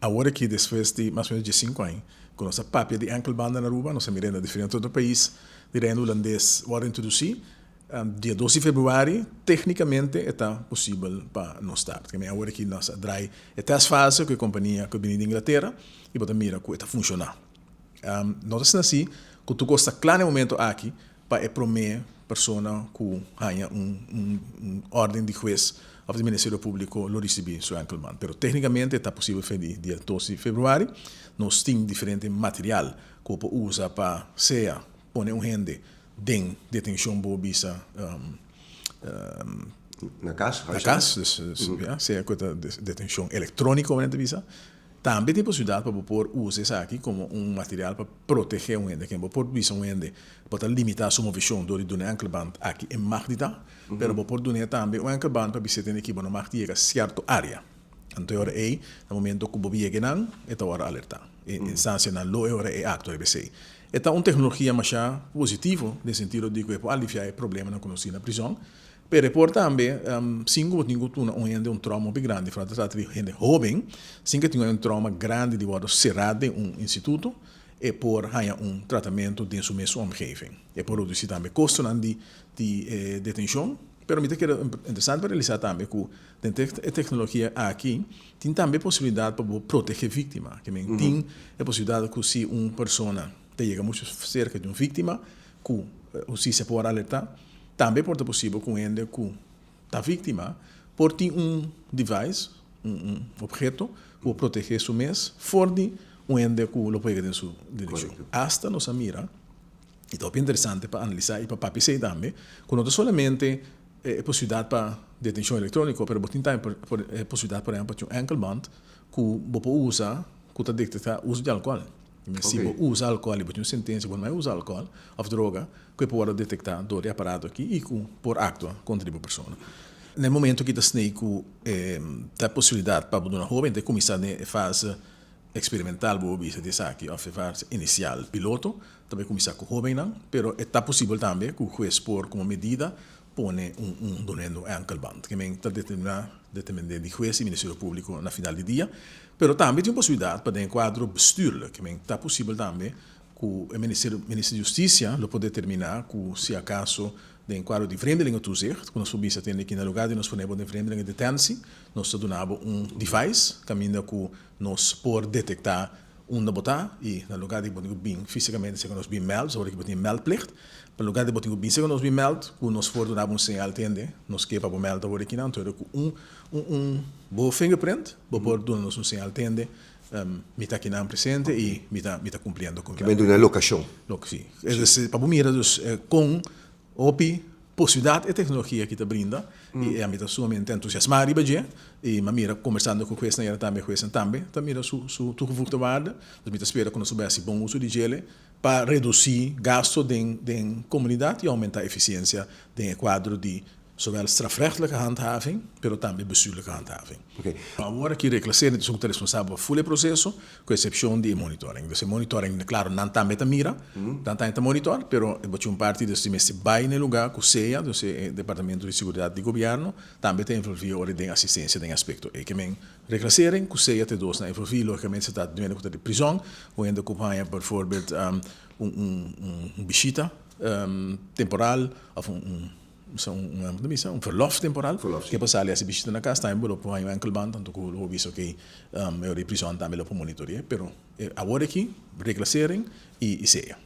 Awor aki despues di mas o menos 15 aña ku nos a papia di enkelbanden na Aruba, nos a mira na diferente otro pais di Reino Hulandes wòrdu introdusí. Dia 2 di februari téknikamente e ta posibel pa nos start. Awor aki nos a drai e testfase ku e kompania ku a bini di Inglatera i bo ta mira ku e ta funshoná. No ta asina si ku tur kos ta kla na e momento aki pa e promé persona ku haña un un órden di hues òf di Ministerio Públiko lo risibí su enkelband. Pero téknikamente ta posibel fe di dia 2 di februari. Nos tin diferente material ku bo por usa pa sea pone un hende den detenshon bo bisa Na kas, na kas, dus ya, sea ku ta detenshon elektróniko bo ta bisa. Tambe tin posibilidat pa bo por usa esaki komo un material pa protegé un hende. Ken bo por bisa un hende bo ta limitá su movishon dor di duna e enkelband aki e mag di ta, pero bo por dun'é tambe un enkelband pa bis'é tende ki bo no mag di yega sierto área. Anto e ora ei, na momento ku bo yega einan, e ta wòrdu alertá. E instansianan lo e ora ei aktua riba esei. E ta un teknologia masha positivo den sentido di ku e por aliviá e problemanan ku nos tin na prizòn. Pero e por tambe, sin ku bo tin ku tuna un hende un trauma hopi grandi, foral ta trata di hende hoben, sin ku e tin un trauma grandi di wòrdu será den un instituto, e por haña un tratamentu den su mesun omgeving. E por redusí tambe kostonan di di e detenshon. Pero mi ta kere interesante pa realisá tambe ku den e teknologia aki tin tambe e posibilidat pa bo protegé víktima. Ke men tin e posibilidat ku si un persona ta yega muchu serka di un víktima ku hustisia por alertá. Tambe por ta posibel ku un hende ku ta víktima por tin un device, un obheto, ku por protegé su mes for di un hende ku lo por yega den su direkshon. Asta nos a mira, i ta hopi interesante pa analisá i pa papia esei tambe, ku no ta solamente e posibilidat pa detenshon elektróniko, pero bo tin tambe e posibilidat por ehèmpel pa tin un enkelband ku bo por usa ku ta detektá uso di alkohòl. Si bo usa alkohòl i bo tin un sentensia bo no mai usa alkohòl òf droga ku e por wòrdu detektá dor di e aparato aki i ku por aktua kontra di bo persona. Na e momento ki ta snei ku ta e posibilidat pa bo duna hóben ta kuminsá den e fase eksperimental bo por bisa di esaki òf e fase inisial piloto ta bai kuminsá ku hóbennan pero e ta posibel tambe ku hues por komo medida pone un un dunendo enkelband. Ke men ta determiná determindé di hues i Ministerio Públiko na final di dia. Pero tambe tin un posibilidat pa den e kuadro bestuurlijk. Ke men ta posibel tambe ku e Ministerio Minister di Hustisia lo por determiná ku si akaso den kuadro di vreemdelingentoezicht ku nos por bisa tende ki na lugá di nos pone bo den vreemdelingendetentie nos ta duna bo un device kaminda ku nos por detektá unda bo ta i na lugá di bo tin ku bin físikamente si ku nos bin mèld, pasobra bo tin mèldplicht, pa lugá di bo tin ku bin si ku nos bin mèld ku nos por duna bo un señal tende nos ke pa bo mèld awor aki nan, entonces ku un un un bo fingerprint bo por duna nos un señal tende mi ta akinan presente i mi ta mi ta kumpliendo ku mi Ke men duna lokashon. Lok si. Es desi pa bo mira dus kon Hopi posibilidat e teknologia aki ta brinda i ami ta sumamente entusiasmá riba dje i mi a mira kombersando ku huesnan yera tambe huesnan tambe ta mira su su toegevoegde waarde. Dus mi ta spera ku nos lo bai hasi bon uso di djele pa redusí gasto den den komunidat i oumentá efisiensia den e kuadro di zowel strafrechtelijke handhaving pero tambe bestuurlijke handhaving. Awor aki Reclassering ta esun ku ta responsabel pa ful e proseso Ku eksepshon di e monitoring. Dus e monitoring, klaro, nan tambe ta mira, nan tambe ta monitor, pero e bo tin un parti dus di mester bai na e lugá ku sea, dus e departamento di seguridat di gobièrnu tambe ta envolví ora den asistensia den aspekto ei. Ke men reklasering ku sea te dos nan envolví, lógikamente se ta duende ku ta di prizòn, un hende ku haña bijvoorbeeld un un bishita temporal òf un un bisa un verlof temporal ke por sali hasi bishita na kas tambe bo lo por haña un enkelband tanto ku lo por bisa oke e ora di prison tambe lo por monitorea pero awor aki reclassering i sea.